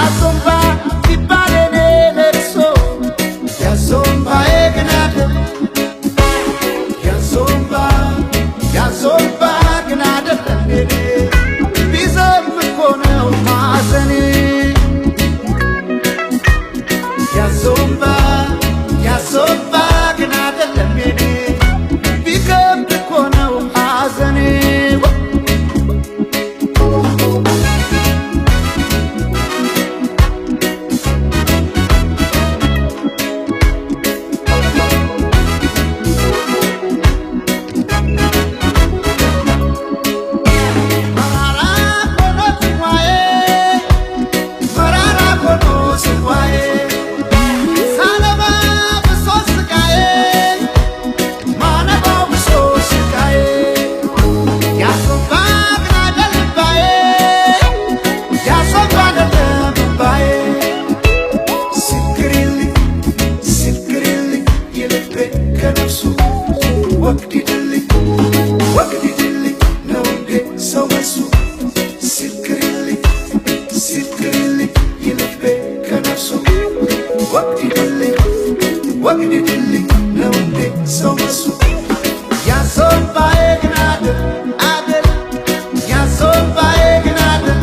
ያዞ እምባ ቢባል የኔ ለቅሶ ያዞ እምባዬ ግን አይደል ያዞ እምባ ያዞ እምባ ግን አይደለም የኔ ቢዘልም እኮ ነው ማዘኔ ያዞ እምባ ያዞ እምባ ግን አይደለም የኔ ቢከብድ እኮ ነው ሐዘኔ። መራራ ሆኖ ጽዋዬ መራራ ሆኖ ጽዋዬ ሳነባ ብሶ ስቃዬ ማነባው ብሶ ስቃዬ ያዞ እምባ ግን አይደል እምባዬ ያዞ እምባ አይደለም እምባዬ ስክሪልኝ ስክሪልኝ የልቤ ከነፍሱ ወግዲድልኝ ወግዲድልኝ ነው እንዴ ሰው መልሱ ስክሪልኝ ስክሪልኝ የልቤ ከነፍሱ ወግዲድልኝ ወግዲድልኝ ነው እንዴ ሰው መልሱ ያዞ እምባዬ ግን አይደል አይደል ያዞ እምባዬ ግን አይደል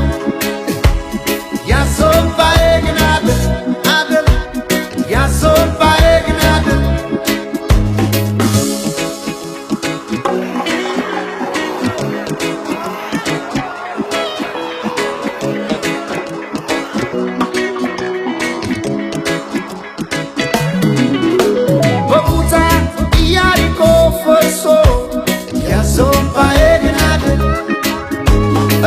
ያዞ እምባዬ ግን አይደል አይደል ያዞ እምባዬ ግን አይደል። በቡታ ኢያሪኮ ፈርሶ ያዞ እምባዬ ግን አይደል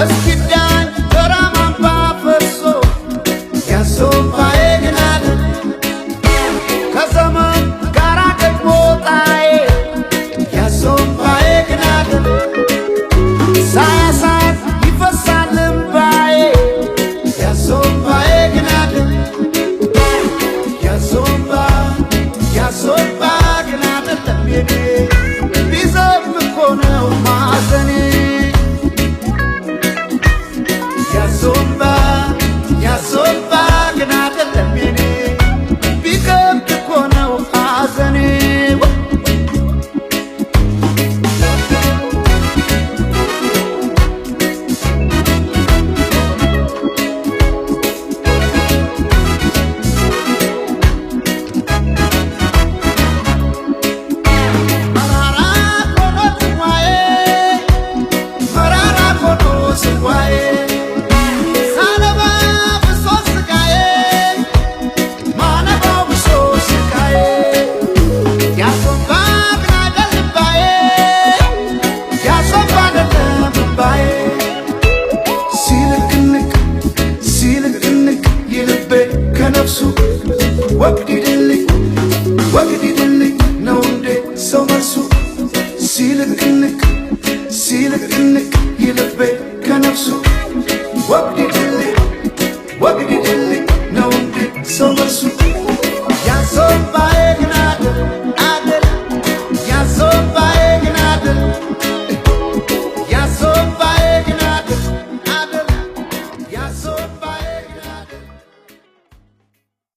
እስኪዳኝ በራማ አምባ ፈርሶ ያዞ እምባዬ ግን አይደል ከዘመን ጋራ ገጥሞ ጣዬ ያዞ እምባዬ ግን አይደል ሳያሳት ይፈሳል እምባዬ ያዞ እምባዬ ግን አይደል ያዞ እምባ ያዞ እምባ ግን አይደለም የኔ ቢዘልም እኮ ነው ማዘኔ ያዞ እምባ ያዞ እምባ ግን አይደለም የኔ ቢከብድ እኮ ነው ሐዘኔ። መራራ ሆኖ ጽዋዬ መራራ ሆኖ ጽዋዬ ሳነባ ብሶ ስቃዬ ማነባው ብሶ ስቃዬ ያዞ እምባ ግን አይደል እምባዬ ያዞ እምባ አይደለም እምባዬ ሲልክንክ ሲልክንክ የልቤ ከነፍሱ ወግዲድልኝ ወግዲድልኝ ነው እንዴ ሰው መልሱ ሲልክንክ ሲልክንክ የልቤ ከነፍሱ ወግዲድልኝ ወግዲድልኝ ነው እንዴ ሰው መልሱ።